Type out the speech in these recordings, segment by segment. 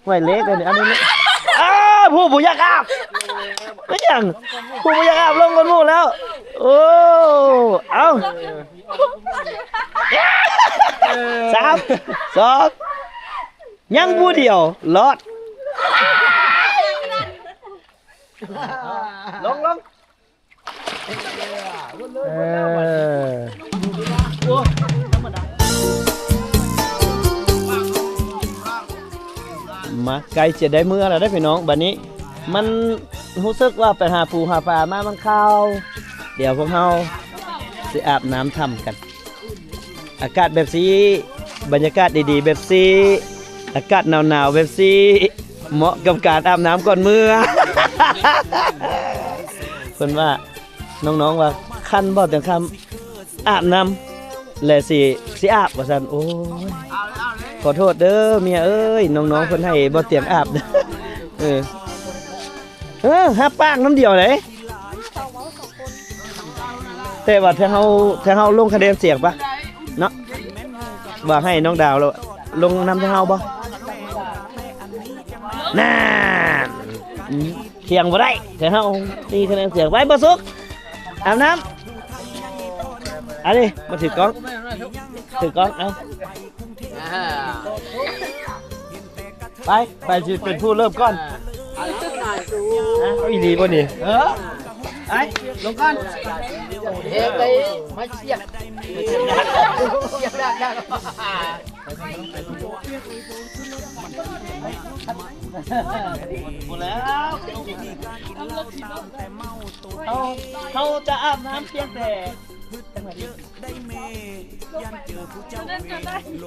ໄວເລັກອັນນີ້ ອັນນີ້ ອ້າ ຜູ້ບໍ່ຢາກອາບ ເປັນຫຍັງ ຜູ້ບໍ່ຢາກອາບລົງກ່ອນໝູ່ແລ້ວ ໂອ້ ເອົ້າ ສາມ ສອງ ຍັງຜູ້ດຽວ ລອດ ລົງ ລົງ. ເອີ ມາ ໃກ້ຈະໄດ້ເມືອແລ້ວເດ້ພີ່ນ້ອງ ບັດນີ້ມັນຮູ້ສຶກວ່າໄປຫາປູຫາປາມາມັນຄາວ ດຽວພວກເຮົາຊິອາບນ້ຳຖ້ຳກັນ ອາກາດແບບຊີ້ ບັນຍາກາດດີໆແບບຊີ້ ອາກາດໜາວໆແບບຊີ້ ເໝາະກັບການອາບນ້ຳກ່ອນເມືອ ເພິ່ນວ່າ ນ້ອງໆວ່າ ຄັນບໍ່ແຕງຄຳອາບນ້ຳ ແລະຊິ ຊິອາບວ່າຊັ້ນ ໂອ້ຍ ຂໍໂທດເດີເມຍເອີຍ ນ້ອງໆເພິ່ນໃຫ້ບໍ່ຕຽງອາບ ເອີ ເອີ ຮັບປາກນ້ຳດຽວເດ້ ແຕ່ວ່າຖ້າເຮົາ ຖ້າເຮົາລົງຄະແນນສຽງປະເນາະ ວ່າໃຫ້ນ້ອງດາວລົງນຳທາງເຮົາບໍ່ ນັ້ນ ອືມ ຖຽງບໍ່ໄດ້ ແຕ່ເຮົາມີຄະແນນສຽງ ໄປ ບໍ່ສຸກ ອາບນ້ຳ ອັນນີ້ ມາຖືກ້ອງ ຖືກ້ອງ ເອົາ ອ່າ ໄປ ໃຜຊິເປັນຜູ້ເລີ່ມກ່ອນ ອ່າ ເອົາອີ່ຫຼີບໍ່ນີ້ ເອີ ໄປ ລົງກ່ອນ ເຮັດໄດ້ ມາສຽບ ສຽບດາກ ດາກ. ບໍ່ແລ້ວ ເຮົາ ເຮົາຈະອາບນ້ຳພຽງແຕ່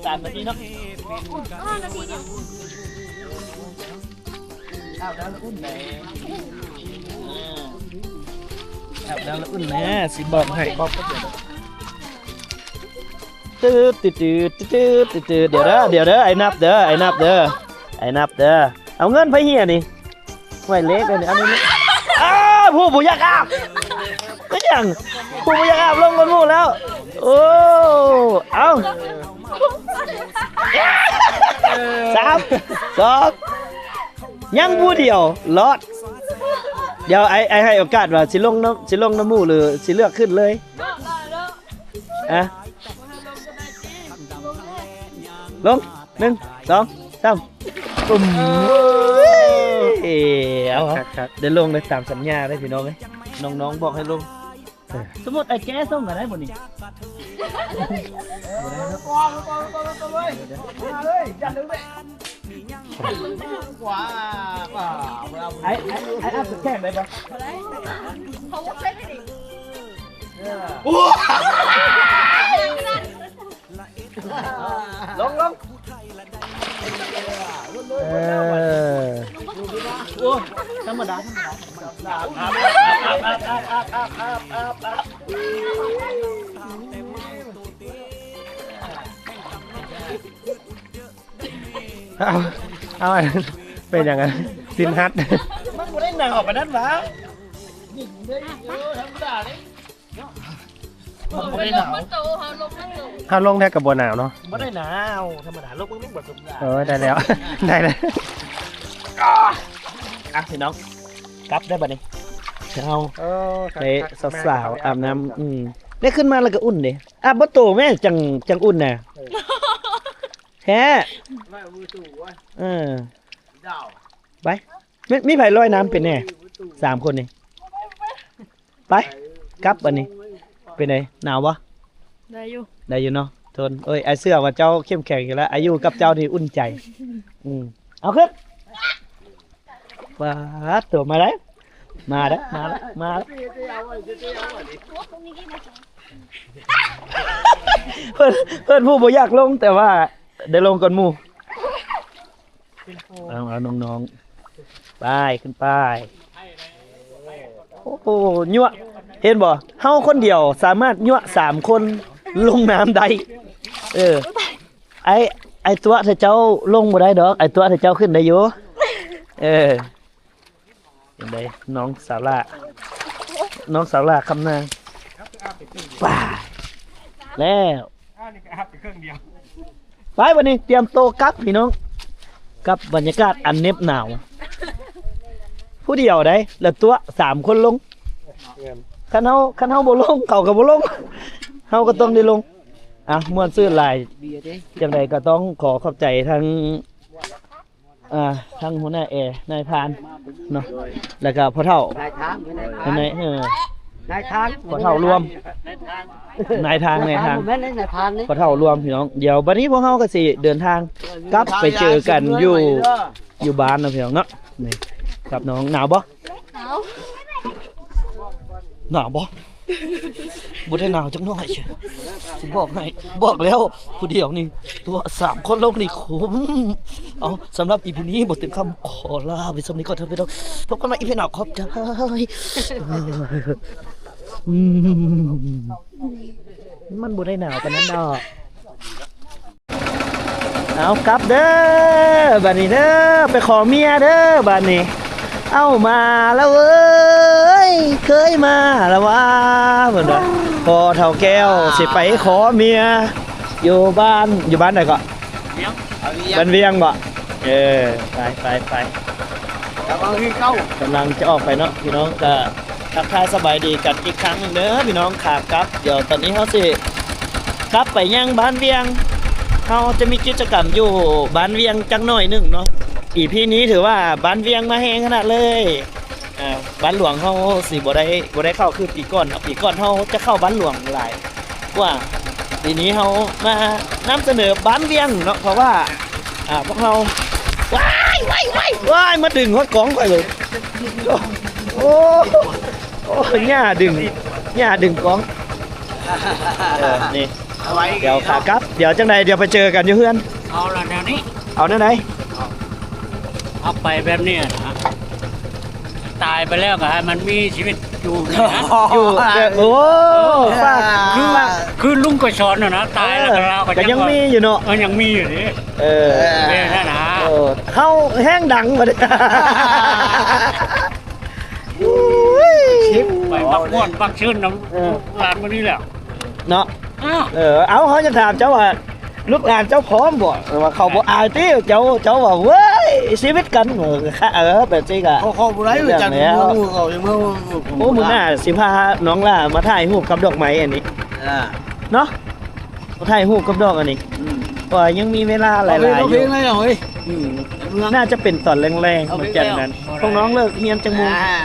ສາມນາທີເນາະ ຫ້ານາທີດຽວ ອາບນ້ຳລະອຸ່ນແດ່ ອາບນ້ຳລະອຸ່ນແດ່ ຊິບອກໃຫ້ ບອກ ຕຶດ ຕຶດ ຕຶດ ຕຶດ ຕຶດ ດຽວເດີ ດຽວເດີ ໄອ້ນັບເດີ ໄອ້ນັບເດີ ໄອ້ນັບເດີ ເອົາເງິນໃຜເຮຍນີ້ ໄວເລັກອັນນີ້ ອັນນີ້ ອ້າ ຜູ້ບໍ່ຢາກອາບ ເປັນຫຍັງ ຜູ້ບໍ່ຢາກອາບລົງກ່ອນໝູ່ແລ້ວ ໂອ້ ເອົ້າ ສາມ ສອງ ຍັງຜູ້ດຽວ ລອດ ດຽວໄອ້ ໄອ້ໃຫ້ໂອກາດວ່າຊິລົງນຳ ຊິລົງນຳໝູ່ ຫຼື ຊິເລືອກຂຶ້ນເລີຍ ອະ ລົງ ໜຶ່ງ ສອງ ສາມ ປຶ້ມ ເອີ ເອົາ ຄັກໆ ໄດ້ລົງໄດ້ຕາມສັນຍາເດ້ພີ່ນ້ອງເອີຍ ນ້ອງໆບອກໃຫ້ລົງ ເອີ ສົມມຸດໄອ້ແກ້ສົ່ງກໍໄດ້ບໍ່ນີ້ ໄອ້ ໄອ້ ໄອ້ອັບແຂງໄດ້ບໍ່ ບໍ່ໄດ້ ເຂົາບໍ່ເຄີຍເຮັດເອງ ໂອ້ ລົງ ລົງ ເອີ ໂອ້ ທຳມະດາ ທຳມະດາ ເອົາ ເອົາ ເປັນຫຍັງ ຊິນຮັດ ມັນບໍ່ໄດ້ໜາວປານນັ້ນຫວາ ເອີ ທຳມະດາເດ້. ເຮົາລົງ ເຮົາລົງແທ້ກໍບໍ່ໜາວເນາະ ບໍ່ໄດ້ໜາວ ທຳມະດາ ລົງເບິ່ງ ເບິ່ງປະສົບການ ເອີ ໄດ້ແລ້ວ ໄດ້ແລ້ວ ອ່ະ ພີ່ນ້ອງ ກັບໄດ້ບັດນີ້ ເຮົາ ເອີ ໄປສາວໆ ອາບນ້ຳ ອືມ ໄດ້ຂຶ້ນມາແລ້ວກໍອຸ່ນເດ້ ອາບບໍ່ໂຕແມ່ ຈັ່ງ ຈັ່ງອຸ່ນນະ ເອີ ແທ້ ເອີ ໄປ. ມີ ມີໃຜລອຍນ້ຳເປັນແດ່ ສາມຄົນນີ້ ໄປ ກັບບັດນີ້ ເປັນໃດ ໜາວບໍ່ ໄດ້ຢູ່ ໄດ້ຢູ່ເນາະ ທົນ ໂອ້ຍ ອ້າຍເຊື່ອວ່າເຈົ້າເຂັ້ມແຂງຢູ່ແລ້ວ ອາຍຸກັບເຈົ້ານີ້ອຸ່ນໃຈ ອືມ ເອົາຂຶ້ນ ປາດໂຕ ມາໄດ້ ມາໄດ້ ມາໄດ້ ມາໄດ້ ເພິ່ນ ເພິ່ນຜູ້ບໍ່ຢາກລົງ ແຕ່ວ່າໄດ້ລົງກ່ອນໝູ່. ເອົາ ເອົານ້ອງໆ ໄປ ຂຶ້ນໄປ ໂອ້ໂຫ ຍົວະ ເຫັນບໍ່ ເຮົາຄົນດຽວສາມາດຍົວະສາມຄົນລົງນ້ຳໄດ້ ເອີ ໄອ້ ໄອ້ຕົວະ ຖ້າເຈົ້າລົງບໍ່ໄດ້ດອກ ໄອ້ຕົວະ ຖ້າເຈົ້າຂຶ້ນໄດ້ຢູ່ ເອີ. ຈັ່ງໃດ ນ້ອງສາວຫຼ້າ ນ້ອງສາວຫຼ້າຄຳນາງ ປາ ແລ້ວ ໄປບັດນີ້ ຕຽມໂຕກັບພີ່ນ້ອງ ກັບບັນຍາກາດອັນເໜັບໜາວ ຜູ້ດຽວໃດ ແລ້ວຕົວະສາມຄົນລົງ. ແມ່ນ ຄັນເຮົາ ຄັນເຮົາບໍ່ລົງ ເຂົາກໍບໍ່ລົງ ເຮົາກໍຕ້ອງໄດ້ລົງ. ອ່ະ ມ່ວນຊື່ນຫຼາຍ. ຈັ່ງໃດກໍຕ້ອງຂໍຂອບໃຈທັງ ອ່າ ທັງຫົວໜ້າແອ ນາຍພານເນາະ ແລ້ວກໍພໍ່ເຖົ້າ ນາຍທາງ ນາຍທາງ ນາຍ ເອີ ນາຍທາງ ພໍ່ເຖົ້າລວມ ນາຍທາງ ນາຍທາງ ນາຍທາງ ນາຍທາງ ນາຍທາງ ພໍ່ເຖົ້າລວມ ພີ່ນ້ອງ. ດຽວບັດນີ້ພວກເຮົາກໍຊິເດີນທາງກັບໄປເຈີກັນຢູ່ ຢູ່ບ້ານເນາະ ພີ່ນ້ອງເນາະ. ນີ້ກັບນ້ອງ. ໜາວບໍ່? ໜາວ ໜາວບໍ່? ບໍ່ໄດ້ໜາວຈັກໜ້ອຍ. ຊິບອກໃຫ້ ບອກແລ້ວ ຜູ້ດຽວນີ້ຕົວະສາມຄົນລົງນີ້ຄຸ້ມ. ເອົາ ສຳລັບອີພີນີ້ ບໍ່ເຕັມຄຳ ຂໍລາໄປສ່ຳນີ້ກ່ອນເດີພີ່ນ້ອງ. ພົບກັນໃໝ່ອີພີໜ້າ ຂອບໃຈ. ອືມ ມັນບໍ່ໄດ້ໜາວປານນັ້ນດອກ. ເອົາ ກັບເດີ ບາດນີ້ເດີ ໄປຂໍເມຍເດີບາດນີ້. ເອົາ ມາແລ້ວເວີຍ ເຄີຍມາແລ້ວຫວາ ເພິ່ນວ່າ ພໍ່ເຖົ້າແກ້ວຊິໄປຂໍເມຍຢູ່ບ້ານ ຢູ່ບ້ານໃດເກາະ? ວຽງ ບ້ານວຽງບໍ? ເອີ ໄປ ໄປ ໄປ ກຳລັງຈະອອກໄປເນາະ ພີ່ນ້ອງ. ກະທັກທາຍສະບາຍດີກັນອີກຄັ້ງໜຶ່ງເດີພີ່ນ້ອງ. ຂາກັບ ດຽວຕອນນີ້ເຮົາຊິກັບໄປຍັງບ້ານວຽງ ເຮົາຈະມີກິດຈະກຳຢູ່ບ້ານວຽງຈັກໜ້ອຍໜຶ່ງເນາະ. ອີພີນີ້ຖືວ່າບ້ານວຽງມາແຮງຂະໜາດເລີຍ. ອ່າ ບ້ານຫຼວງເຮົາຊິບໍ່ໄດ້ ບໍ່ໄດ້ເຂົ້າຄືປີກ່ອນເນາະ. ປີກ່ອນເຮົາຈະເຂົ້າບ້ານຫຼວງຫຼາຍກວ່າ. ປີນີ້ເຮົາມານຳສະເໜີບ້ານວຽງເນາະ ເພາະວ່າ ອ່າ ພວກເຮົາ ວ້າຍ ວ້າຍ ວ້າຍ ວ້າຍ ມາດຶງຮອດກ້ອງຂ້ອຍເລີຍ. ໂອ້ ໂອ້ ຫຍ້າດຶງ ຫຍ້າດຶງກ້ອງ. ເອີ ນີ້ ດຽວຂາກັບ ດຽວຈັ່ງໃດ ດຽວໄປເຈີກັນຢູ່ເຮືອນ. ເອົາລະແນວນີ້ ເອົາແນວໃດ? ເອົາໄປແບບນີ້ນະ ຕາຍໄປແລ້ວກໍໃຫ້ມັນມີຊີວິດຢູ່ນະ ຢູ່ແບບ ໂອ້ ເອີ ຝາກ ຄື ຄືລຸງກໍສອນນະ ຕາຍແລ້ວກໍລາວກໍ ກໍຍັງມີຢູ່ເນາະ. ເອີ ຍັງມີຢູ່ເດ້. ເອີ ເອີ ນັ້ນນະ ເຮົາແຮງດັງບັດນີ້. ໂອ້ຍ ໄປມັກມ່ວນມັກຊື່ນນຳ ເອີ ລູກຫຼານມື້ນີ້ແຫຼະເນາະ. ເອີ ເອົາ ເຮົາຈະຖາມເຈົ້າວ່າ ລູກຫຼານເຈົ້າພ້ອມບໍ່? ວ່າເຂົາບໍ່ອາຍຕິ ເຈົ້າ ເຈົ້າວ່າ ເວີ້ຍ ຊີວິດກັນ ເອີ ແບບຊີ້ກະ ເຂົາ ເຂົາບໍ່ໄດ້ ຈັ່ງແລ້ວ ເຂົາ ເມື່ອ ໂອ້ ມື້ໜ້າຊິພານ້ອງຫຼ້າມາຖ່າຍຮູບກັບດອກໄມ້ອັນນີ້ ເອີ ເນາະ. ຖ່າຍຮູບກັບດອກອັນນີ້ ອືມ ເພາະວ່າຍັງມີເວລາຫຼາຍໆຢູ່. ອືມ ໜ້າຈະເປັນຕອນແລງໆ ເອົາເພງແລ້ວ ມື້ຈັນນັ້ນ. ພວກນ້ອງເລີກຮຽນຈັກໂມງ? ອ່າ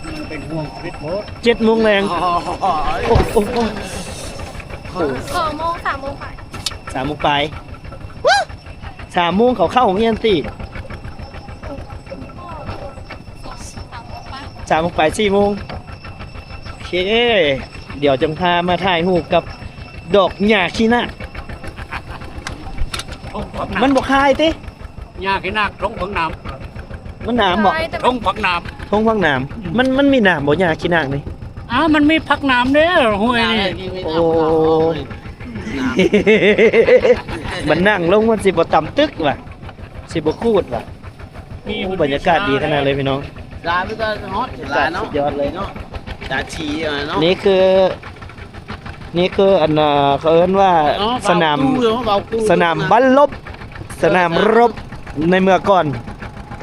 ມັນເປັນຫ່ວງຊີວິດໂພດ ເຈັດໂມງແລງ. ໂອ້ ໂອ້ ໂອ້ ໂອ້ ສອງໂມງ ສາມໂມງປາຍ ສາມໂມງປາຍ. ສາມໂມງເຂົາເຂົ້າໂຮງຮຽນຕິ? ສາມໂມງປາຍ ສີ່ໂມງ. ໂອເຄ ດຽວຈັ່ງພາມາຖ່າຍຮູບກັບດອກຫຍ້າຂີ້ນາກ. ມັນບໍ່ຄາຍຕິ? ຫຍ້າຂີ້ນາກ ທົ່ງຜັກໜາມ. ມັນໜາມບໍ່? ທົ່ງຜັກໜາມ ທົ່ງຜັກໜາມ. ມັນ ມັນມີໜາມບໍ່ ຫຍ້າຂີ້ນາກນີ້? ອ້າວ ມັນມີຜັກໜາມເດ້ ຫ້ວຍນີ້. ໂອ້ ມັນນັ່ງລົງ ມັນຊິບໍ່ຕຳຕຶກຫວາ? ຊິບໍ່ຂູດຫວາ? ໂອ້ ບັນຍາກາດດີຂະໜາດເລີຍພີ່ນ້ອງ. ລາວກໍຮອດຫຼາຍເນາະ ສຸດຍອດເລີຍເນາະ. ຕາຊີເນາະ ນີ້ຄື ນີ້ຄືອັນ ເຂົາເອີ້ນວ່າ ສະໜາມ ສະໜາມບັ້ນລົບ ສະໜາມລົບໃນເມື່ອກ່ອນ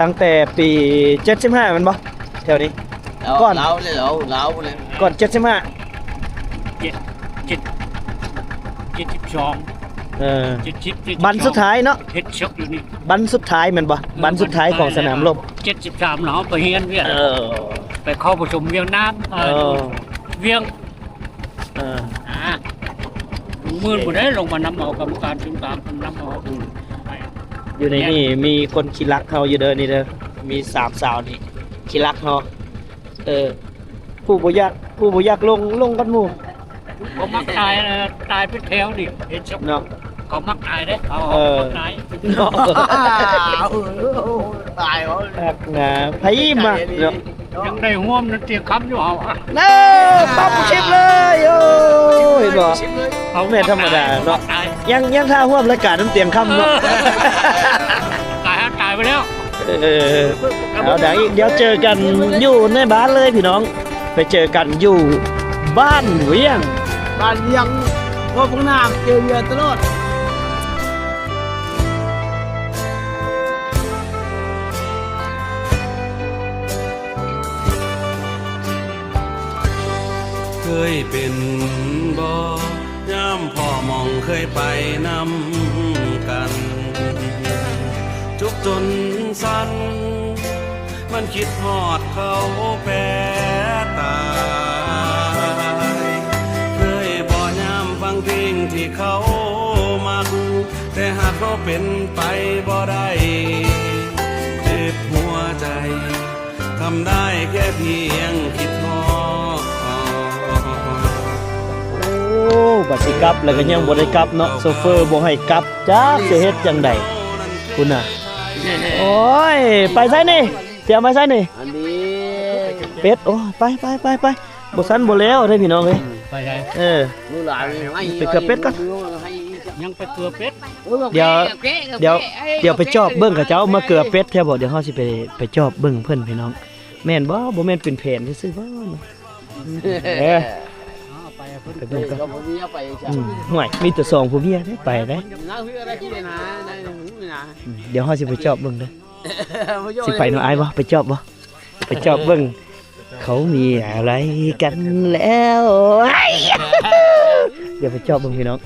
ຕັ້ງແຕ່ປີເຈັດສິບຫ້າແມ່ນບໍ່? ແຖວນີ້ ກ່ອນ ລາວເລີຍ ລາວເລີຍ ກ່ອນເຈັດສິບຫ້າ ເຈັດ ເຈັດ ເຈັດສິບສອງ. ເອີ ເຈັດສິບ ເຈັດສິບສອງ ບັ້ນສຸດທ້າຍເນາະ ເຮັດຊຶກຢູ່ນີ້ ບັ້ນສຸດທ້າຍແມ່ນບໍ່? ເອີ ບັ້ນສຸດທ້າຍຂອງສະໜາມລົບ. ເຈັດສິບສາມ ເຮົາໄປຮຽນວຽງ ເອີ ໄປເຂົ້າປະຊຸມວຽງນາມ ເອີ ເອີ ວຽງ ເອີ ອ່າ ມື້ບໍ່ໄດ້ລົງມານຳເອົາກຳມະການສູນກາງນຳເອົາ ອືມ ໄປ ຢູ່ໃນນີ້ມີຄົນຂີ້ລັກເຮົາຢູ່ເດີ ນີ້ເດີ ມີສາມສາວນີ້ຂີ້ລັກເຮົາ. ເອີ ຜູ້ບໍ່ຢາກ ຜູ້ບໍ່ຢາກລົງ ລົງກັບໝູ່. ເຂົາມັກຕາຍ ເອີ ຕາຍເປັນແຖວນີ້ ເຫັນຊະເນາະ ເຂົາມັກຕາຍເດ້ ເຂົາ ເອີ ມັກຕາຍເນາະ. ຕາຍເນາະ ໄປມາເນາະ ຍັງໄດ້ຮ່ວມນັ້ນຕຽງຄຳຢູ່ເຮົາ. ເອີ ປັບຄລິບເລີຍ ໂອ້ ເຫັນບໍ່? ເຮົາແມ່ນທຳມະດາເນາະ ຍັງ ຍັງຖ້າຮ່ວມລາຍການນຳຕຽງຄຳເນາະ. ເອີ ຕາຍ ຕາຍໄປແລ້ວ. ເອີ ເອົາ ດຽວເຈີກັນຢູ່ໃນບ້ານເລີຍພີ່ນ້ອງ ໄປເຈີກັນຢູ່ບ້ານວຽງ ບ້ານວຽງ ເພາະພວກນາງເຈີເຮືອຕະຫຼອດ. ຍເປັນບໍ່ ຍາມພໍ້ໝ່ອງເຄີຍໄປນຳກັນ ທຸກຈົນສັ່ນ ມັນຄິດຮອດເຂົາແປຕາຍ ເຄີຍບໍ່ຍາມຟັງເພງທີ່ເຂົາມັກ ແຕ່ຫາກເຮົາເປັນໄປບໍ່ໄດ້ ເຈັບຫົວໃຈ ທຳໄດ້ແຄ່ພຽງຄິດຮອດ. ໂອ້ ບັດຊິກັບແລ້ວກໍຍັງບໍ່ໄດ້ກັບເນາະ ໂຊເຟີບໍ່ໃຫ້ກັບ ຈັກຊິເຮັດຈັ່ງໃດ ພຸ້ນນະ. ໂອ້ຍ ໄປໃສນີ້? ຕຽມໄປໃສນີ້? ອັນນີ້ ເປັດ ໂອ້ ໄປ ໄປ ໄປ ໄປ ບໍ່ຊັ້ນບໍ່ແລ້ວເດ້ພີ່ນ້ອງເອີຍ. ໄປໃສ? ເອີ ລູກຫຼານໃຫ້ ໄປເກືອເປັດກ່ອນ ຍັງໄປເກືອເປັດ. ດຽວ ດຽວ ດຽວໄປຈອບເບິ່ງເຂົາເຈົ້າມາເກືອເປັດແທ້ບໍ່? ດຽວເຮົາຊິໄປ ໄປຈອບເບິ່ງເພິ່ນພີ່ນ້ອງ ແມ່ນບໍ່? ບໍ່ແມ່ນເປັນແຜນຊື່ໆບໍ່? ເອີ ໄປເບິ່ງກ່ອນ. ອືມ ຫ້ວຍ ມີແຕ່ສອງຜົວເມຍເດ້ ໄປເດ້. ອືມ ດຽວເຮົາຊິໄປຈອບເບິ່ງເດີ. ຊິໄປເນາະອ້າຍບໍ່? ໄປຈອບບໍ່? ໄປຈອບເບິ່ງ ເຂົາມີອະໄລກັນແລ້ວ. ດຽວໄປຈອບເບິ່ງພີ່ນ້ອງ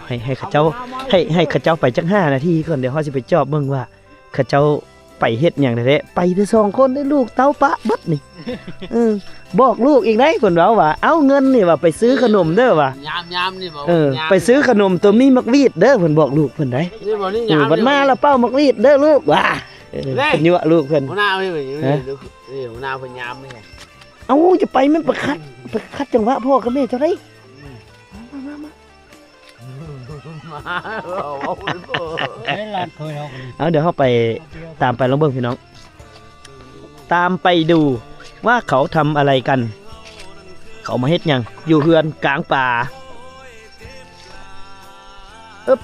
ໃຫ້ ໃຫ້ເຂົາເຈົ້າ ໃຫ້ ໃຫ້ເຂົາເຈົ້າໄປຈັກຫ້ານາທີກ່ອນ ດຽວເຮົາຊິໄປຈອບເບິ່ງວ່າເຂົາເຈົ້າໄປເຮັດຫຍັງແທ້ໆ. ໄປແຕ່ສອງຄົນເດ້ ລູກເຕົ້າປະເບິດນີ້. ເອີ ບອກລູກອີກໄດ໋ ເພິ່ນເວົ້າວ່າ ເອົາເງິນນີ້ວ່າໄປຊື້ຂະໜົມເດີວ່າ ຍາມ ຍາມນີ້ບໍ່? ເອີ ຍາມ ໄປຊື້ຂະໜົມໂຕມີໝາກຫວີດເດີ ເພິ່ນບອກລູກເພິ່ນໄດ໋. ນີ້ບໍ່? ນີ້ຍາມ ເອີ ບັດມາແລ້ວເປົ່າໝາກຫວີດເດີລູກວ່າ. ເອີ ເດ້ ເພິ່ນຍົວະລູກເພິ່ນ ຫົວໜ້າເພິ່ນຢູ່ນີ້ ນີ້ຫົວໜ້າເພິ່ນຍາມນີ້. ເອົ້າ ຈະໄປແມ່ນໄປຂັດ ໄປຂັດຈັງຫວະພໍ່ກັບແມ່ເຈົ້າໄດ໋. ມາ ມາ ມາ ມາ ເອົາ ດຽວເຮົາໄປ ຕາມໄປລອງເບິ່ງພີ່ນ້ອງ ຕາມໄປດູວ່າເຂົາທຳອະໄລກັນ ເຂົາມາເຮັດຫຍັງຢູ່ເຮືອນກາງປ່າ. ອຶບ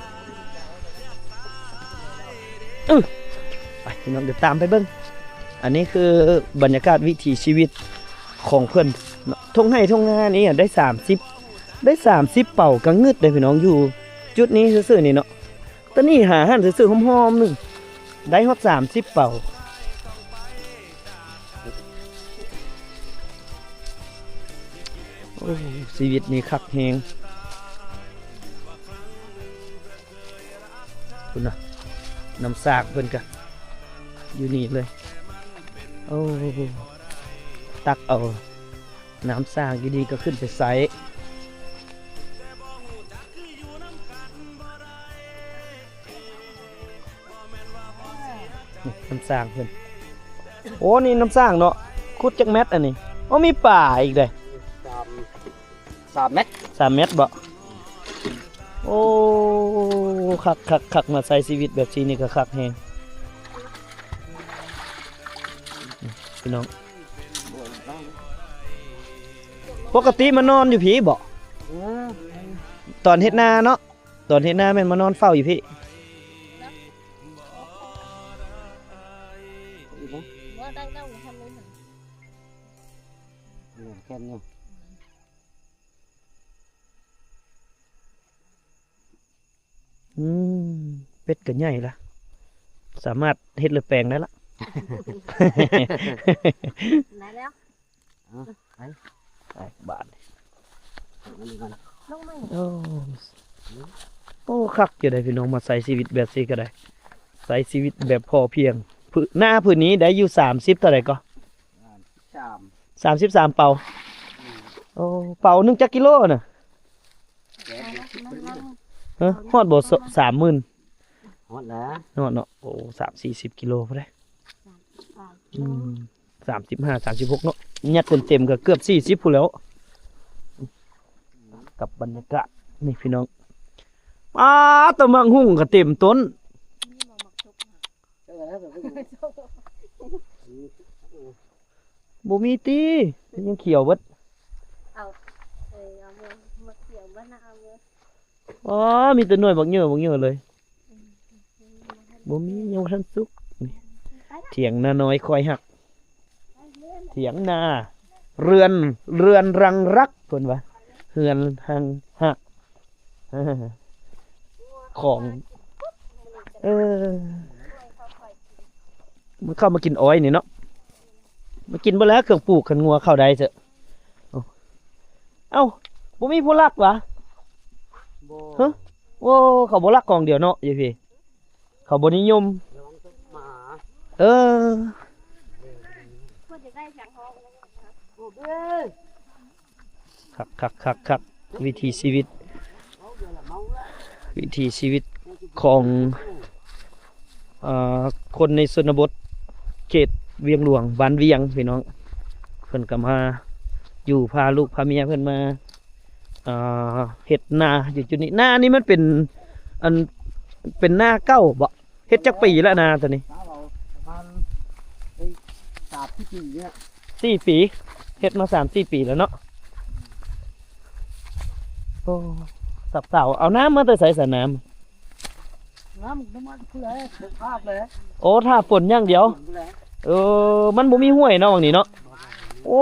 ອື ໄປພີ່ນ້ອງ ດຽວຕາມໄປເບິ່ງ. ອັນນີ້ຄືບັນຍາກາດວິຖີຊີວິດຂອງເພິ່ນເນາະ ທົ່ງໄຮ່ທົ່ງນານີ້ໄດ້ສາມສິບ ໄດ້ສາມສິບເປົາກະງຶດເດ້ພີ່ນ້ອງ ຢູ່ຈຸດນີ້ຊື່ໆນີ້ເນາະ. ຕອນນີ້ຫາຫັ້ນຊື່ໆ ຫອມໆ ໜຶ່ງ ໄດ້ຮອດສາມສິບເປົາ. ໂອ້ ຊີວິດນີ້ຄັກແຮງ. ພຸ້ນນະ ນ້ຳສາກເພິ່ນກະຢູ່ນີ້ເລີຍ. ໂອ້ ຕັກເອົານ້ຳສາກຢູ່ນີ້ກໍຂຶ້ນໄປໃຊ້. ນີ້ນ້ຳສ້າງເພິ່ນ. ໂອ້ ນີ້ນ້ຳສ້າງເນາະ. ຂຸດຈັກແມັດອັນນີ້? ໂອ້ ມີປາອີກເດ້. ສາມ ສາມແມັດ ສາມແມັດບໍ? ໂອ້ ຄັກໆໆ ມາໃຊ້ຊີວິດແບບຊີ້ນີ້ກໍຄັກແຮງ ພີ່ນ້ອງ. ປົກກະຕິມານອນຢູ່ພີ້ບໍ? ເອີ ຕອນເຮັດນາເນາະ. ຕອນເຮັດນາແມ່ນມານອນເຝົ້າຢູ່ພີ້. ບໍ່ໄດ້ເລົ່າທຳເລີຍ ແຂນຢູ່. ອືມ ເປັດກໍໃຫຍ່ລະ ສາມາດເຮັດເລືອດແປງໄດ້ລະ. ໄດ້ແລ້ວ. ເອົາ ໄປ ໄປບາດນີ້ ລົງມາ ໂອ້ ໂອ້ ຄັກຢູ່ໃດ໋ພີ່ນ້ອງ ມາໃຊ້ຊີວິດແບບຊີ້ກໍໄດ້ ໃຊ້ຊີວິດແບບພໍພຽງ. ນາພື້ນນີ້ໄດ້ຢູ່ສາມສິບເທົ່າໃດກໍ? ສາມ ສາມສິບສາມເປົາ. ອືມ ໂອ້ ເປົາໜຶ່ງຈັກກິໂລນະ? ຮະ ຮອດບໍ່ ສາມໝື່ນ? ຮອດແລ້ວ ຮອດເນາະ. ໂອ້ ສາມສີ່ສິບກິໂລພຸ້ນເດ້. ອືມ ສາມສິບຫ້າ ສາມສິບຫົກເນາະ ຍັດເຕັມໆ ກໍເກືອບສີ່ສິບພຸ້ນແລ້ວ. ກັບບັນຍາກາດນີ້ພີ່ນ້ອງ ປາດ ຕະໝາກຫຸ່ງກໍເຕັມຕົ້ນ. ບໍ່ມີຕິ ຍັງຂຽວເບິດ. ເອົາ ເອີ ເອົາເມືອ ໝາກຂຽວບໍ່ນະ ເອົາເມືອ. ອໍ ມີແຕ່ໜ່ວຍບັກເຫຍີບັກເຫຍີເລີຍ. ບໍ່ມີ ຍັງບໍ່ທັນສຸກ. ນີ້ ຖຽງນານ້ອຍຄອຍຮັກ ຖຽງນາ ເຮືອນ ເຮືອນຮັງຮັກ ເພິ່ນວ່າ ເຮືອນຮັງຮັກ ຂອງ ເອີ ມັນເຂົ້າມາກິນອ້ອຍນີ້ເນາະ. ມາກິນເບິດແລ້ວເຄື່ອງປູກ ຄັນງົວເຂົ້າໄດ້ເທື່ອ. ໂອ້ ເອົ້າ ບໍ່ມີຜູ້ລັກຫວາ? ບໍ່ ຮະ? ໂອ້ ເຂົາບໍ່ລັກກອງດຽວເນາະ ຢູ່ພີ້ ເຂົາບໍ່ນິຍົມ ລະວັງໝາ ເອີ ຄວນຈະໄດ້ສຽງຮ້ອງ ໂອ້ເບ້ ຄັກໆໆໆ ວິຖີຊີວິດ ວິຖີຊີວິດຂອງ ເອີ ຄົນໃນຊົນນະບົດ ເຂດວຽງຫຼວງ ບ້ານວຽງ ພີ່ນ້ອງ ເພິ່ນກໍມາຢູ່ ພາລູກພາເມຍເພິ່ນມາ ເອີ ເຮັດນາຢູ່ຈຸດນີ້. ນານີ້ມັນເປັນ ອັນ ເປັນນາເກົ່າບໍ? ເຮັດຈັກປີແລ້ວນາຕົວນີ້? ປະມານໄດ້ສາມສີ່ປີນີ້ແຫຼະ ສີ່ປີ ເຮັດມາສາມສີ່ປີແລ້ວເນາະ. ໂອ້ ສັບເສົາ ເອົານ້ຳມາແຕ່ໃສສະ ນ້ຳ? ນ້ຳ ນ້ຳມັນພຸ້ນແຫຼະ ທາບແຫຼະ ໂອ້ ທາບຝົນຢ່າງດຽວ ຝົນພຸ້ນແຫຼະ ເອີ ມັນບໍ່ມີຫ້ວຍເນາະ ໝ່ອງນີ້ເນາະ. ໂອ້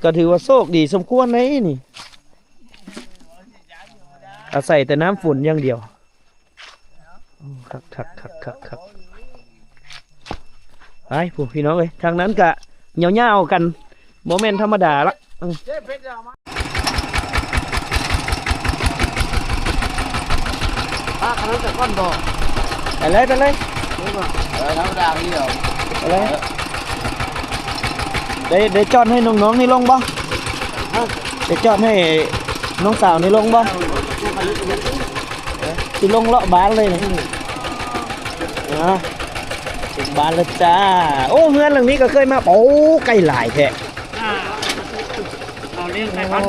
ກໍຖືວ່າໂຊກດີສົມຄວນເດ້ນີ້ ອາໄສແຕ່ນ້ຳຝົນຢ່າງດຽວ. ໂອ້ ຄັກໆໆໆໆ ໄປພຸ້ນ ພີ່ນ້ອງເອີຍ ທາງນັ້ນກະຍາວໆກັນ ບໍ່ແມ່ນທຳມະດາລະ. ອືມ ພາຄັນນັ້ນແຕ່ກ່ອນບໍ? ໄປເລີຍ ໄປເລີຍ ເອີ ທຳມະດານີ້ດອກ ໄປເລີຍ. ໄດ້ ໄດ້ຈອດໃຫ້ນ້ອງໆນີ້ລົງບໍ່? ຮະ? ໄດ້ຈອດໃຫ້ນ້ອງສາວນີ້ລົງບໍ່? ຊິລົງເລາະບ້ານເລີຍນີ້ ອືມ ອ່າ ເຖິງບ້ານແລ້ວຈ້າ. ໂອ້ ເຮືອນຫຼັງນີ້ກໍເຄີຍມາ ໂອ້ ໄກ່ຫຼາຍແທ້. ອ່າ ເອົາເລື່ອງໄປກ່ອນ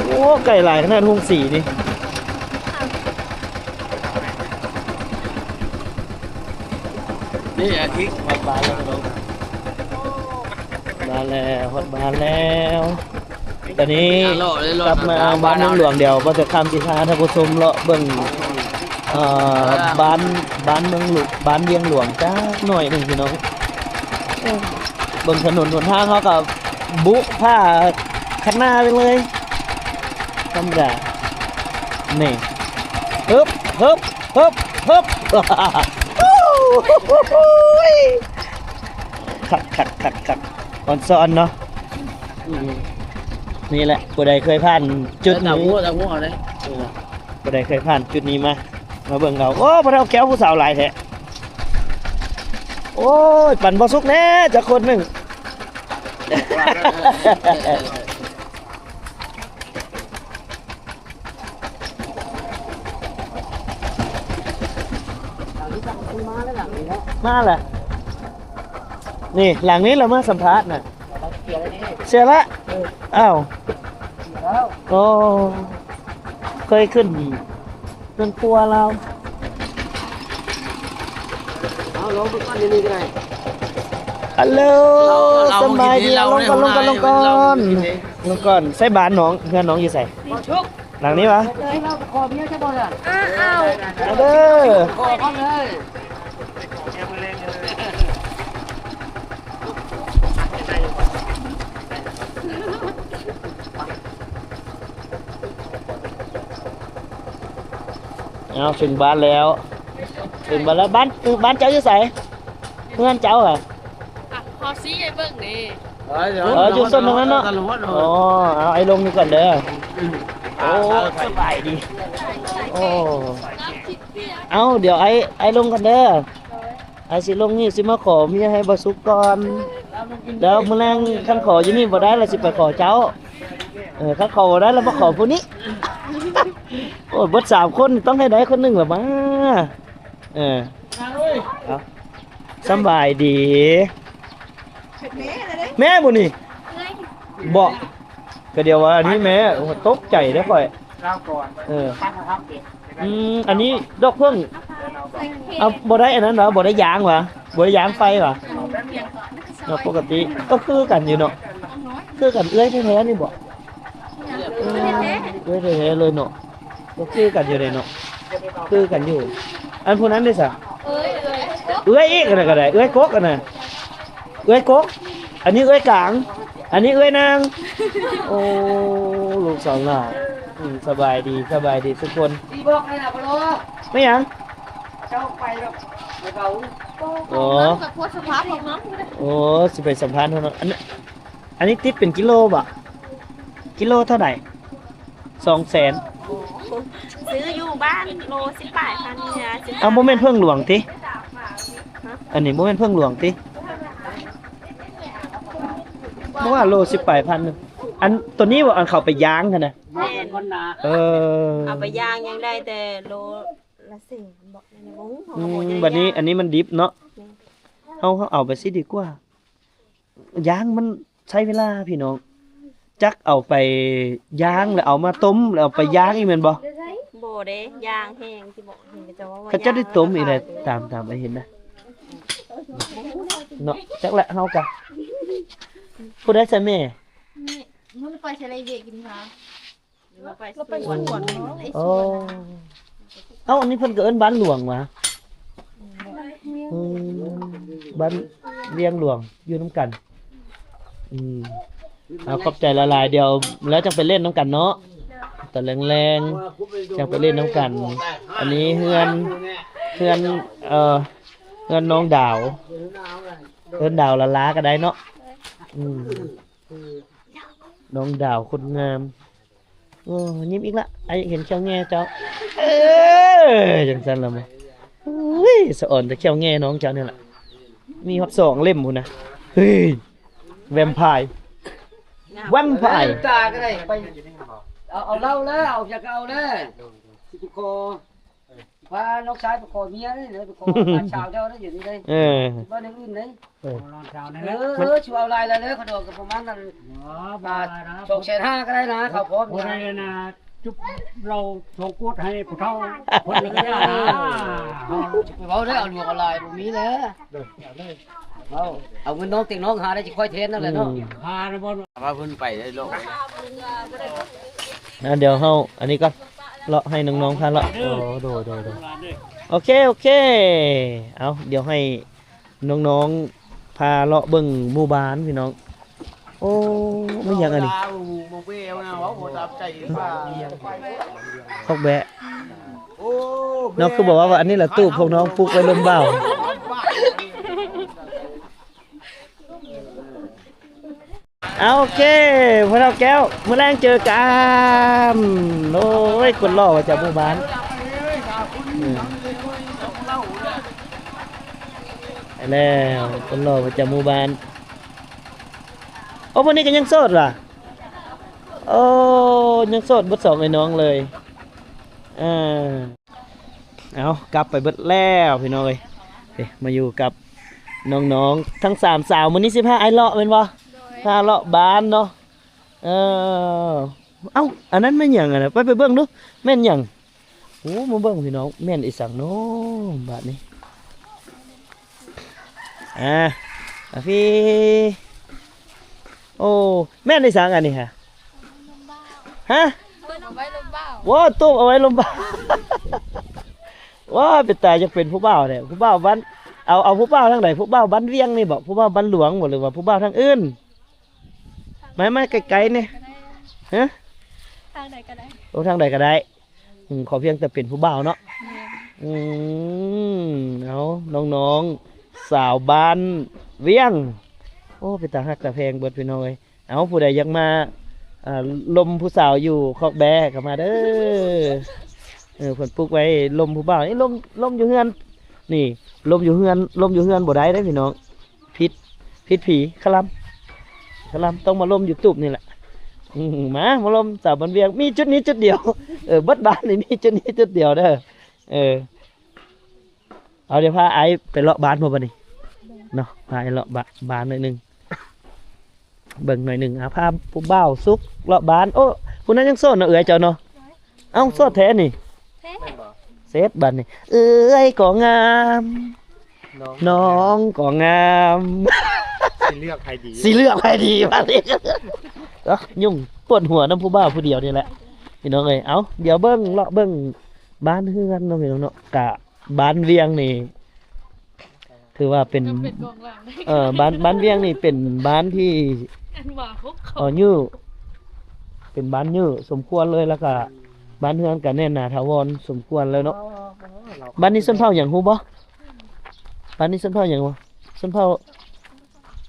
ໂອ້ ໄກ່ຫຼາຍຂະໜາດ ໂຮງສີນີ້. ນີ້ອາທິດ ຮອດບ້ານແລ້ວ ຮອດບ້ານແລ້ວ ຮອດບ້ານແລ້ວ. ຕອນນີ້ກັບມາບ້ານເມືອງຫຼວງ ດຽວບໍ່ເຖິງຄ່ຳຊິພາທ່ານຜູ້ຊົມເລາະເບິ່ງ ເອີ ບ້ານ ບ້ານເມືອງຫຼວງ ບ້ານວຽງຫຼວງຈັກໜ້ອຍໜຶ່ງ ພີ່ນ້ອງ. ເບິ່ງຖະໜົນຫົນທາງເຮົາກໍບຸພາຄັນນາໄປເລີຍ ທຳມະດາ ນີ້ ຮຶບ ຮຶບ ຮຶບ ຮຶບ ໂອ້ໂຫ ຄັກໆໆໆ ອອນຊອນເນາະ. ອືມ ນີ້ແຫຼະ ຜູ້ໃດເຄີຍຜ່ານຈຸດນີ້ ຜູ້ໃດເຄີຍຜ່ານຈຸດນີ້ມາ ມາເບິ່ງເອົາ. ໂອ້ ພໍ່ເຖົ້າແກ້ວຜູ້ສາວຫຼາຍແທ້. ໂອ້ຍ ປັນບໍ່ສຸກແດ່ຈັກຄົນໜຶ່ງ. ມາແຫຼະ ນີ້ ຫຼັງນີ້ລະມາສຳພາດນະ. ເສຍລະ ເອີ ອ້າວ ໂອ້ ເຄີຍຂຶ້ນ ເຮືອນຄົວລາວ. ເອົາ ລົງໄປກ່ອນ ຢູ່ນີ້ກໍໄດ້. ຮັລໂຫຼ ສະບາຍດີ ລົງກ່ອນ ລົງກ່ອນ ລົງກ່ອນ ລົງກ່ອນ. ໃສ່ບ້ານນ້ອງ ເຮືອນນ້ອງຢູ່ໃສ? ຫຼັງນີ້ຫວາ? ເອີຍ ເຮົາຂໍເມຍເຈົ້າບໍ່ລະ? ອ້າວ ເດີ ຂໍເຂົາເລີຍ. ເອົາ ເຖິງບ້ານແລ້ວ ເຖິງບ້ານແລ້ວ. ບ້ານ ບ້ານເຈົ້າຢູ່ໃສ? ເຮືອນເຈົ້າຫວາ? ອ່ະ ເຮົາຊີ້ໃຫ້ເບິ່ງເດ້. ເອີ ຢູ່ໂຊນນັ້ນເນາະ. ອໍ ເອົາ ອ້າຍລົງນີ້ກ່ອນເດີ. ໂອ້ ສະບາຍດີ. ໂອ້ ເອົາ ດຽວອ້າຍ ອ້າຍລົງກ່ອນເດີ. ອ້າຍຊິລົງນີ້ ຊິມາຂໍເມຍໃຫ້ບ່າວສຸກກ່ອນ. ແລ້ວມື້ແລງຄັນຂໍຢູ່ນີ້ບໍ່ໄດ້ ລະຊິໄປຂໍເຈົ້າ. ເອີ ຄັນຂໍບໍ່ໄດ້ ລະມາຂໍຜູ້ນີ້. ໂອ້ຍ ເບິດສາມຄົນ ຕ້ອງໃຫ້ໄດ້ຄົນໜຶ່ງລະມາ. ເອີ ເອົາ ສຳບາຍດີ. ແມ່ບໍ່ນີ້? ບໍ່ ກະດຽວວ່ານີ້ແມ່. ໂອ້ ຕົກໃຈເດ້ຂ້ອຍ. ເອີ ອືມ ອັນນີ້ດອກເຜິ້ງ. ເອົາ ບໍ່ໄດ້ອັນນັ້ນຫວາ? ບໍ່ໄດ້ຢາງຫວາ? ບໍ່ໄດ້ຢາງໄຟຫວາ? ເນາະ ປົກກະຕິກໍຄືກັນຢູ່ເນາະ. ຄືກັນ ເອື້ອຍແທ້ໆນີ້ບໍ? ເອື້ອຍແທ້ໆເລີຍເນາະ. ກໍຄືກັນຢູ່ເດ້ເນາະ ຄືກັນຢູ່. ອັນຜູ້ນັ້ນເດ້ຊະ? ເອື້ອຍ ເອື້ອຍອີກ ອັນນັ້ນກໍໄດ້ ເອື້ອຍກົກ ອັນນັ້ນ ເອື້ອຍກົກ. ອັນນີ້ເອື້ອຍກາງ ອັນນີ້ເອື້ອຍນາງ. ໂອ້ ລູກສາວຫຼ້າ. ອືມ ສະບາຍດີ ສະບາຍດີທຸກຄົນ. ແມ່ນຫຍັງ? ເຈົ້າໄປແລ້ວ ບໍ່ເວົ້າ. ອໍ ໂອ້ ຊິໄປສຳພາດເພິ່ນເນາະ. ອັນ ອັນນີ້ຕິດເປັນກິໂລບໍ? ກິໂລເທົ່າໃດ? ສອງແສນ. ຊື້ຢູ່ບ້ານໂລສິບປາຍພັນນີ້ນະ. ເອົາ ບໍ່ແມ່ນເຜິ້ງຫຼວງຕິ? ອັນນີ້ບໍ່ແມ່ນເຜິ້ງຫຼວງຕິ? ບໍ່ວ່າໂລສິບປາຍພັນ. ອັນໂຕນີ້ບໍ່ ອັນເຂົາໄປຢ່າງຫັ້ນນະ? ແມ່ນ. ເອີ ເອົາໄປຢ່າງຍັງໄດ້ແຕ່ໂລລະແສນບໍ? ອືມ ບັດນີ້ອັນນີ້ມັນດິບເນາະ. ແມ່ນ. ເຮົາ ເຮົາເອົາໄປຊິດີກວ່າ. ຢ່າງມັນໃຊ້ເວລາພີ່ນ້ອງ, ຈັກເອົາໄປຢ່າງ ແລ້ວເອົາມາຕົ້ມ ແລ້ວເອົາໄປຢ່າງອີກແມ່ນບໍ່? ບໍ່ເດ້ ຢ່າງແຫ້ງຊິບໍ່ເຫັນເຂົາເຈົ້າວ່າ ເຂົາເຈົ້າໄດ້ຕົ້ມອີກແຫຼະ. ຕາມ ຕາມໄອ້ເຫັນນະເນາະ. ຈັກແຫຼະ ເຮົາກະ ຜູ້ໃດໃສ່ແມ່? ນີ້ ມັນໄປໃສ່ໄລເວະກິນຂ້າວ. ລາວໄປສວນ. ໂອ້ ເອົ້າ ອັນນີ້ເພິ່ນກໍເອີ້ນບ້ານຫຼວງຫວາ? ອືມ ບ້ານວຽງຫຼວງ ຢູ່ນຳກັນ. ອືມ ເອົາ ຂອບໃຈຫຼາຍໆ. ດຽວແລ້ວຈັ່ງໄປຫຼິ້ນນຳກັນເນາະ, ຕອນແລງໆ ຈັ່ງໄປຫຼິ້ນນຳກັນ. ອັນນີ້ເຮືອນ ເຮືອນ ເອີ ເຮືອນນ້ອງດາວ, ເອີ້ນດາວຫຼ້າໆກໍໄດ້ເນາະ. ອືມ ນ້ອງດາວຄົນງາມ. ໂອ້ ຍິ້ມອີກລະ ອ້າຍຢາກເຫັນແຂ້ວແງ່ເຈົ້າ. ເອີ ຈັ່ງຊັ້ນລະ. ໂອ້ຍ ສະອອນແຕ່ແຂ້ວແງ່ນ້ອງເຈົ້ານີ້ລະ, ມີຮອດສອງເຫຼັ້ມພຸ້ນນະ. ເຮີ້ຍ ແວມພາຍ ແວມພາຍ. ຕາກໍໄດ້ໄປ ເອົາ ເອົາເຫຼົ້າແລ້ວ ເອົາຫຍັງກໍເອົາແລ້ວ ຊິໄປຂໍ ພານ້ອງຊາຍໄປຂໍເມຍເດ້ ໄປຂໍຫຼານສາວເຈົ້າເດ້ ຢູ່ນີ້ເດ້. ເອີ ບໍ່ໄດ້ອື່ນເດ້. ເອີ ເອີ ຊິເອົາຫຼາຍແລ້ວເດີ ຂະດອກກໍປະມານນັ້ນ. ອໍ ບໍ່ຫຼາຍນະ ສອງແສນຫ້າກໍໄດ້ນະ ເຂົາພ້ອມຢູ່ນະ. ບໍ່ໄດ້ນະ ຈຸບເຫຼົ້າສອງຂວດໃຫ້ຜູ້ເຖົ້າຄົນໜຶ່ງກໍໄດ້ນະ. ເອີ ຊິໄປເວົ້າເດີ ເອົາຫຼວງເອົາຫຼາຍບໍ່ມີແລ້ວ. ເອີ ເອົາ ເອົາເງິນນ້ອງເຕັງນ້ອງຫາໄດ້ ຊິຄ່ອຍແທນນັ້ນແຫຼະເນາະ. ອືມ ຫາໄດ້ບໍ່ ວ່າເພິ່ນໄປໄດ້ໂລດ. ອ່າ ດຽວເຮົາອັນນີ້ກ່ອນ ເລາະໃຫ້ນ້ອງໆພາເລາະ. ໂອ້ ໂດຍ ໂດຍ ໂດຍ. ໂອເຄ ໂອເຄ ເອົາ ດຽວໃຫ້ນ້ອງໆພາເລາະເບິ່ງໝູ່ບ້ານພີ່ນ້ອງ. ໂອ້ ແມ່ນຫຍັງອັນນີ້? ຄອກແບະ. ນ້ອງຄືບອກວ່າ ວ່າອັນນີ້ລະຕູບພວກນ້ອງປຸກໄວ້ລົມບ່າວ. ເອົາ ໂອເຄ ພໍ່ເຖົ້າແກ້ວ ມື້ແລງເຈີກັນ. ໂອ້ຍ ຄົນຫຼໍ່ປະຈຳໝູ່ບ້ານ. ເອີ ໄປແລ້ວ ຄົນຫຼໍ່ປະຈຳໝູ່ບ້ານ. ໂອ້ ຜູ້ນີ້ກໍຍັງໂສດຫວາ? ໂອ້ ຍັງໂສດເບິດສອງເອື້ອຍນ້ອງເລີຍ. ເອີ ເອົາ ກັບໄປເບິດແລ້ວພີ່ນ້ອງເອີຍ. ເອີ ມາຢູ່ກັບນ້ອງໆທັງສາມສາວ. ມື້ນີ້ຊິພາອ້າຍເລາະແມ່ນບໍ່? ໂດຍ ພາເລາະບ້ານເນາະ. ເອີ ເອົ້າ ອັນນັ້ນແມ່ນຫຍັງຫັ້ນນະ? ໄປ ໄປເບິ່ງດູ ແມ່ນຫຍັງ? ໂອ້ ມາເບິ່ງພີ່ນ້ອງ ແມ່ນອີ່ສັງເນາະບາດນີ້? ອ່າ ອາພີ ໂອ້ ແມ່ນອີ່ສັງອັນນີ້ຫະ? ຮະ? ຕູ້ບເອົາໄວ້ລົມບ່າວ. ໂອ້ ຕູ້ບເອົາໄວ້ລົມບ່າວ. ວ້າ ເປັນຕາຢາກເປັນຜູ້ບ່າວແທ້. ຜູ້ບ່າວບ້ານ ເອົາ ເອົາຜູ້ບ່າວທາງໃດ? ຜູ້ບ່າວບ້ານວຽງນີ້ບໍ? ຜູ້ບ່າວບ້ານຫຼວງບໍ ຫຼືວ່າຜູ້ບ່າວທາງອື່ນ? ມາ ມາໃກ້ໆນີ້. ຮະ? ທາງໃດກໍໄດ້. ໂອ້ ທາງໃດກໍໄດ້. ອືມ ຂໍພຽງແຕ່ເປັນຜູ້ບ່າວເນາະ. ແມ່ນ. ອືມ ເອົາ ນ້ອງໆ ສາວບ້ານວຽງ. ໂອ້ ເປັນຕາຮັກຕາແພງເບິດພີ່ນ້ອງເອີຍ. ເອົາ ຜູ້ໃດຢາກມາ ເອີ ລົມຜູ້ສາວຢູ່ຄອກແບ້ກໍມາເດີ. ເອີ ເພິ່ນປຸກໄວ້ລົມຜູ້ບ່າວນີ້. ລົມ ລົມຢູ່ເຮືອນ ນີ້ ລົມຢູ່ເຮືອນ ລົມຢູ່ເຮືອນບໍ່ໄດ້ເດ້ພີ່ນ້ອງ. ຜິດ ຜິດຜີ ຄະລຳ ຄະລຳ ຕ້ອງມາລົມຢູ່ຕູບນີ້ແຫຼະ. ອືມ ມາ ມາລົມສາວບ້ານວຽງ ມີຈຸດນີ້ຈຸດດຽວ. ເອີ ເບິດບ້ານນີ້ມີຈຸດນີ້ຈຸດດຽວເດີ. ເອີ ເອົາ ດຽວພາອ້າຍໄປເລາະບ້ານບໍ່ບັດນີ້ເນາະ. ພາອ້າຍເລາະບ້ານ ບ້ານໜ້ອຍໜຶ່ງ ເບິ່ງໜ້ອຍໜຶ່ງ. ອາ ພາຜູ້ບ່າວສຸກເລາະບ້ານ. ໂອ້ ຜູ້ນັ້ນຍັງໂສດເນາະ ເອື້ອຍເຈົ້າເນາະ. ເອົ້າ ໂສດແທ້ນີ້. ແທ້. ເສັດບັດນີ້ ເອື້ອຍກໍງາມ ນ້ອງ ນ້ອງກໍງາມ ຊິເລືອກໃຜດີ ຊິເລືອກໃຜດີບັດນີ້. ເອົ້າ ຫຍຸ້ງປວດຫົວນຳຜູ້ບ່າວຜູ້ດຽວນີ້ແຫຼະ ພີ່ນ້ອງເອີຍ. ເອົ້າ ດຽວເບິ່ງ ເລາະເບິ່ງບ້ານເຮືອນເນາະ ພີ່ນ້ອງເນາະ. ກະບ້ານວຽງນີ້ ຖືວ່າເປັນ ເປັນກອງຫຼັງ ເອີ ບ້ານ ບ້ານວຽງນີ້ເປັນບ້ານທີ່ ອັນວ່າພວກເຂົາ ເອີ ຍື້ ເປັນບ້ານຍື້ສົມຄວນເລີຍ. ແລ້ວກະບ້ານເຮືອນກະແໜ້ນໜາຖາວອນສົມຄວນເລີຍເນາະ. ບ້ານນີ້ຊົນເຜົ່າຫຍັງຮູ້ບໍ່? ບ້ານນີ້ຊົນເຜົ່າຫຍັງວະ? ຊົນເຜົ່າ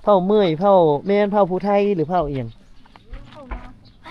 ເຜົ່າເໝືອຍ ເຜົ່າ ແມ່ນເຜົ່າຜູ້ໄທ ຫຼືເຜົ່າອີ່ຫຍັງ? ເຜົ່າມາ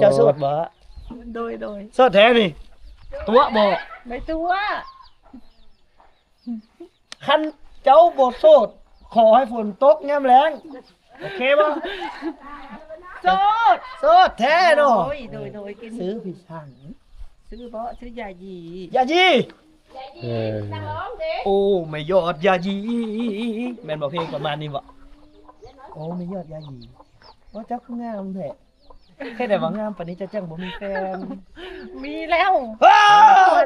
ເຈົ້າໂສດບໍ່? ໂດຍ ໂດຍ ໂສດແທ້ນີ້ ຕົວະບໍ່? ບໍ່ຕົວະ. ຄັນເຈົ້າບໍ່ໂສດ ຂໍໃຫ້ຝົນຕົກຍາມແລ້ງ ໂອເຄບໍ່? ໂສດ ໂສດແທ້ເນາະ. ໂດຍ ໂດຍ ໂດຍ ຊື້ພີ່ຊ່າງ ຊື້ບໍ່? ຊື້ຢາຢີ ຢາຢີ. ເອີ ໂອ້ ແມ່ຍອດຢາຢີ ແມ່ນບໍ່? ເພງປະມານນີ້ບໍ່? ໂອ້ ແມ່ຍອດຢາຢີ ໂອ້ ເຈົ້າຄືງາມແທ້. ເຮັດໃດວ່າງາມປານນີ້ ເຈົ້າຈັ່ງບໍ່ມີແຟນ? ມີແລ້ວ ເອີ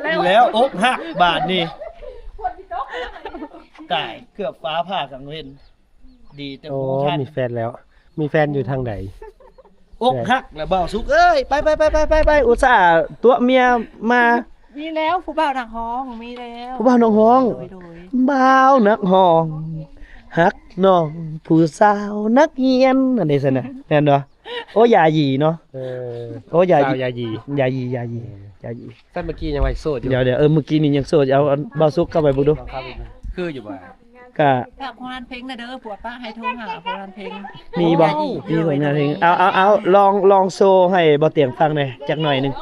ແລ້ວ ແລ້ວ ອົກຫັກບາດນີ້ ຕາຍ ເກືອບຟ້າຜ່າກາງເວັນ ດີແຕ່ ໂອ້ ຮູ້ທັນ ມີແຟນແລ້ວ. ມີແຟນຢູ່ທາງໃດ? ອົກຫັກແລ້ວ ບ່າວສຸກເອີຍ ໄປໆໆໆໆ ອຸດສ່າຕົວະເມຍມາ. ມີແລ້ວ ຜູ້ບ່າວນັກຮ້ອງ ມີແລ້ວ ຜູ້ບ່າວນັກຮ້ອງ. ໂດຍໆ ບ່າວນັກຮ້ອງ ຮັກນ້ອງຜູ້ສາວນັກຮຽນ ອັນນີ້ຊັ້ນນະ ແມ່ນບໍ່? ໂອ້ ຢາຢີເນາະ. ເອີ ໂອ້ ຢາ ສາວຢາຢີ ຢາຢີ ຢາຢີ ເອີ ຢາຢີ. ຊັ້ນເມື່ອກີ້ຍັງວ່າໂສດຢູ່. ດຽວໆ ເອີ ເມື່ອກີ້ນີ້ຍັງໂສດ ເອົາ ເອົາບ່າວສຸກເຂົ້າໄປເບິ່ງດູ. ຄືຢູ່ບໍ່? ກະ ຝາກຜົນງານເພງແດ່ເດີ ຜົວປະໃຫ້ໂທຫາ ຜົນງານເພງ ມີບໍ່? ມີຜົນງານເພງ ເອົາ ເອົາ ເອົາ ລອງ ລອງໂຊໃຫ້ບ່າວຕຽງຟັງແດ່ຈັກໜ້ອຍໜຶ່ງ. ເ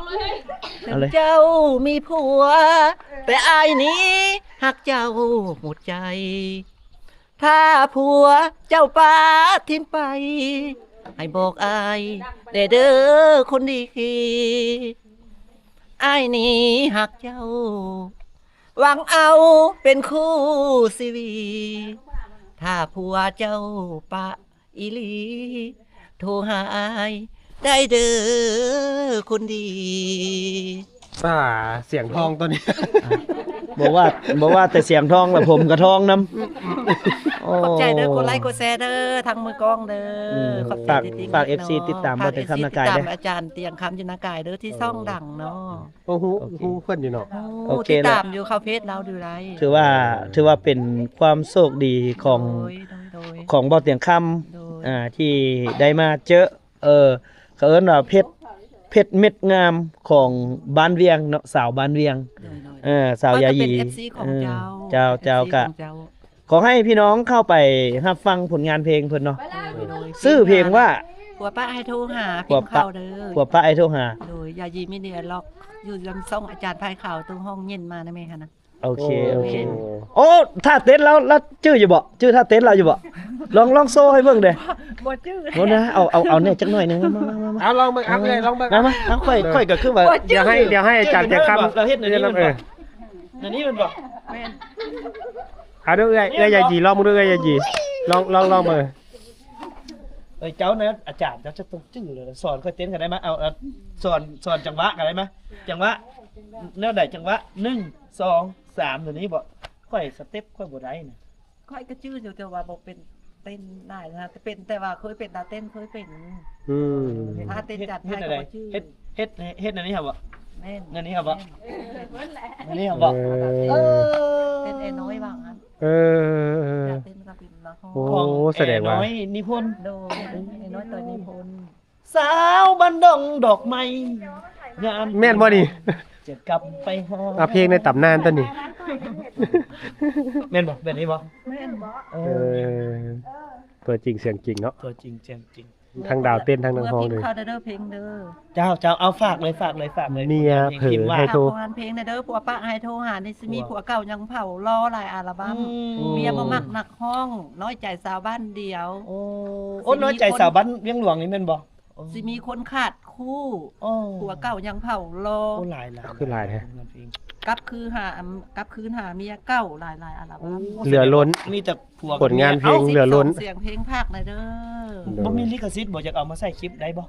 ອົາເລີຍ. ເຈົ້າມີຜົວ ແຕ່ອ້າຍນີ້ຮັກເຈົ້າໝົດໃຈ. ຖ້າຜົວເຈົ້າປະຖິ້ມໄປ ໃຫ້ບອກອ້າຍແດ່ເດີຄົນດີ ອ້າຍນີ້ຮັກເຈົ້າ ຫວັງເອົາເປັນຄູ່ຊີວິດ. ຖ້າຜົວເຈົ້າປະອີ່ຫຼີ ໂທຫາອ້າຍໄດ້ເດີຄົນດີ. ອ່າ ສຽງທອງຕົວນີ້ ບໍ່ວ່າ ບໍ່ວ່າແຕ່ສຽງທອງລະ ຜົມກະທອງນຳ. ໂອ້ ຂອບໃຈເດີ ກົດໄລກົດແຊເດີ ທັງມືກ້ອງເດີ. ອືມ ຂອບໃຈ ຝາກ ຝາກເອັຟຊີຕິດຕາມ ເນາະ ບ່າວຕຽງຄຳນາກາຍເດີ ຝາກເອັຟຊີຕິດຕາມອາຈານຕຽງຄຳຢູ່ນາກາຍເດີ ທີ່ຊ່ອງດັງເນາະ. ໂອ້ ຮູ້ ໂອເຄ ຮູ້ເພິ່ນຢູ່ເນາະ. ໂອເຄ ຕິດຕາມຢູ່ ເຂົ້າເຟສລາວຢູ່ໄດ໋. ຖືວ່າ ຖືວ່າເປັນຄວາມໂຊກດີຂອງ ໂດຍ ໂດຍ ໂດຍ ຂອງບ່າວຕຽງຄຳ ໂດຍ ອ່າ ທີ່ໄດ້ມາເຈີ ເອີ ເຂົາເອີ້ນວ່າເພັດ ເພັດເມັດງາມຂອງບ້ານວຽງເນາະ ສາວບ້ານວຽງ. ໂດຍ ໂດຍ ເອີ ສາວຢາຢີ ຂ້ອຍກະເປັນເອັຟຊີຂອງເຈົ້າ ເອີ ເຈົ້າ ເຈົ້າ ເອັຟຊີຂອງເຈົ້າ. ຂໍໃຫ້ພີ່ນ້ອງເຂົ້າໄປຮັບຟັງຜົນງານເພງເພິ່ນເນາະ. ໂດຍ ໂດຍ ຊື່ເພງວ່າ ຜົວປະໃຫ້ໂທຫາ ພິມເຂົ້າເດີ ຜົວປະໃຫ້ໂທຫາ. ໂດຍ ຢາຢີມີເນຍລັອກ ຢູ່ນຳຊ່ອງອາຈານພາຍຂາວ ໂຕຮ້ອງເຢັນມານະແມ່ຫັ້ນນະ. ໂອເຄ ໂອເຄ. ໂອ້ ທ່າເຕັ້ນລາວ ລາວຈື່ຢູ່ບໍ່? ຈື່ທ່າເຕັ້ນລາວຢູ່ບໍ່? ລອງ ລອງໂຊໃຫ້ເບິ່ງແດ່. ບໍ່ຈື່ ບໍ່ນະ ເອົາ ເອົາ ເອົາແດ່ຈັກໜ້ອຍໜຶ່ງ. ມາ ມາ ມາ ມາ ເອົາລອງເບິ່ງ ເອົາເລີຍ ລອງເບິ່ງ. ມາ ມາ ເອົາ ຂ້ອຍ ຂ້ອຍກະຄືວ່າ ຢາກໃຫ້ ຢາກໃຫ້ອາຈານແຈກຄຳ ລາວເຮັດແນວນີ້ແມ່ນບໍ່? ເອີ ແນວນີ້ແມ່ນບໍ່? ແມ່ນ. ເອົາເດີ ເອື້ອຍ ເອື້ອຍຢາຢີ ລອງເບິ່ງເດີ ເອື້ອຍຢາຢີ ລອງ ລອງ ລອງເບິ່ງ. ເອີຍ ເຈົ້ານະອາຈານ ເຈົ້າຈະຕ້ອງຈື່ແລ້ວ ສອນຂ້ອຍເຕັ້ນກັນໄດ້ມາ. ເອົາ ເອົາ ສອນ ສອນຈັງຫວະກັນໄດ້ມາ. ຈັງຫວະແນວໃດ? ຈັງຫວະ ໜຶ່ງ ສອງ ສາມ ຕົວນີ້ບໍ່? ຂ້ອຍສະເຕັບຂ້ອຍບໍ່ໄດ້ນະ. ຂ້ອຍກະຈື່ຢູ່ ແຕ່ວ່າບໍ່ເປັນເຕັ້ນຫຼາຍນະ ແຕ່ເປັນ ແຕ່ວ່າເຄີຍເປັນຕາເຕັ້ນ ເຄີຍເປັນ. ອືມ ຖ້າເຕັ້ນຈານໄທກະບໍ່ຈື່. ເຮັດ ເຮັດ ເຮັດແນວນີ້ຫາບໍ່? ແມ່ນ ແນວນີ້ຫາບໍ່? ແມ່ນ ແນວນີ້ຫາບໍ່? ເອີ ເອີ ເປັນໄອ້ນ້ອຍວ່າງຫັ້ນ. ເອີ ຕາເຕັ້ນກະເປັນນະ. ໂອ້ ສະແດງວ່າ ນ້ອຍນິພົນ. ໂດຍ ໄອ້ນ້ອຍ ຕອຍນິພົນ. ສາວບ້ານດົງດອກໄມ້ງາມ ແມ່ນບໍ່ນີ້? ຈະກັບໄປຫາ ອ່າ ເພງໃນຕຳນານຕົວນີ້ ແມ່ນບໍ່? ແບບນີ້ບໍ່? ແມ່ນ. ເອີ ເອີ ຕົວຈິງສຽງຈິງເນາະ ຕົວຈິງສຽງຈິງ. ທັງດາວເຕັ້ນທັງນັກຮ້ອງເດີ ເອີ ເພງເດີ. ເຈົ້າ ເຈົ້າ ເອົາ ຝາກເລີຍ ຝາກເລີຍ ຝາກເລີຍ. ເມຍເຜີໃຫ້ໂທ ຝາກຜົນງານເພງແດ່ເດີ ຜົວປະໃຫ້ໂທຫາ ນີ້ຊິມີຜົວເກົ່າຍັງເຜົາ ລໍຫຼາຍອັລະບັ້ມ. ອືມ ເມຍບໍ່ມັກນັກຮ້ອງ ນ້ອຍໃຈສາວບ້ານດຽວ. ໂອ້ ໂອ້ ນ້ອຍໃຈສາວບ້ານວຽງຫຼວງນີ້ແມ່ນບໍ່? ຊິມີຄົນຂາດຄູ່ ຜົວເກົ່າຍັງເຜົາລໍ. ໂອ້ ຫຼາຍໆ ຄືຫຼາຍແທ້. ກັບຄືຫາ ກັບຄືນຫາເມຍເກົ່າ ຫຼາຍໆອັລະບັ້ມ. ໂອ້ ເຫຼືອລົ້ນ ມີແຕ່ຜົວກັບເມຍ. ຜົນງານເພງເຫຼືອລົ້ນ. ສຽງເພງພາກແດ່ເດີ. ໂດຍ ບໍ່ມີລິຂະສິດບໍ່? ຢາກເອົາມາໃສ່ຄລິບໄດ້ບໍ່?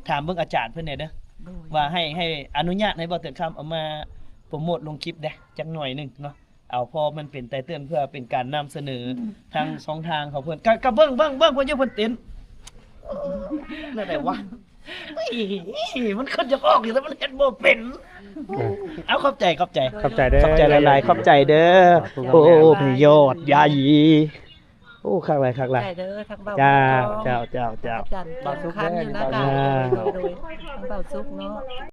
ຖາມເບິ່ງອາຈານເພິ່ນແດ່ເດີ ໂດຍ ວ່າໃຫ້ ໃຫ້ອະນຸຍາດໃຫ້ບ່າວເຕີນຄຳເອົາມາໂປຣໂມດລົງຄລິບແດ່ ຈັກໜ້ອຍໜຶ່ງເນາະ. ເອົາ ເພາະມັນເປັນໄຕເຕີນ ເພື່ອເປັນການນຳສະເໜີ ອືມ ທາງຊ່ອງທາງຂອງເພິ່ນ ກະ ກະເບິ່ງ ເບິ່ງ ເບິ່ງເພິ່ນຢູ່ ເພິ່ນເຕັ້ນ ແນວໃດວະ ເອີຍ ມັນຄືຢາກອອກຢູ່ ແຕ່ມັນເຮັດບໍ່ເປັນ ເອີ ເອົາ ຂອບໃຈ ຂອບໃຈ ຂອບໃຈເດີ ຂອບໃຈຫຼາຍໆ ຂອບໃຈເດີ ໂອ້ ຍອດໃຫຍ່ ໂອ້ ຄັກຫຼາຍ ຄັກຫຼາຍ ຂອບໃຈເດີ ທັງບ່າວ ເຈົ້າ ເຈົ້າ ເຈົ້າ ເຈົ້າ ອາຈານ ບ່າວສຸກ ເດີ ເປັນຄັນຢູ່ນະ ເຈົ້າ ໂດຍ ໂດຍ ທັງບ່າວສຸກເນາະ.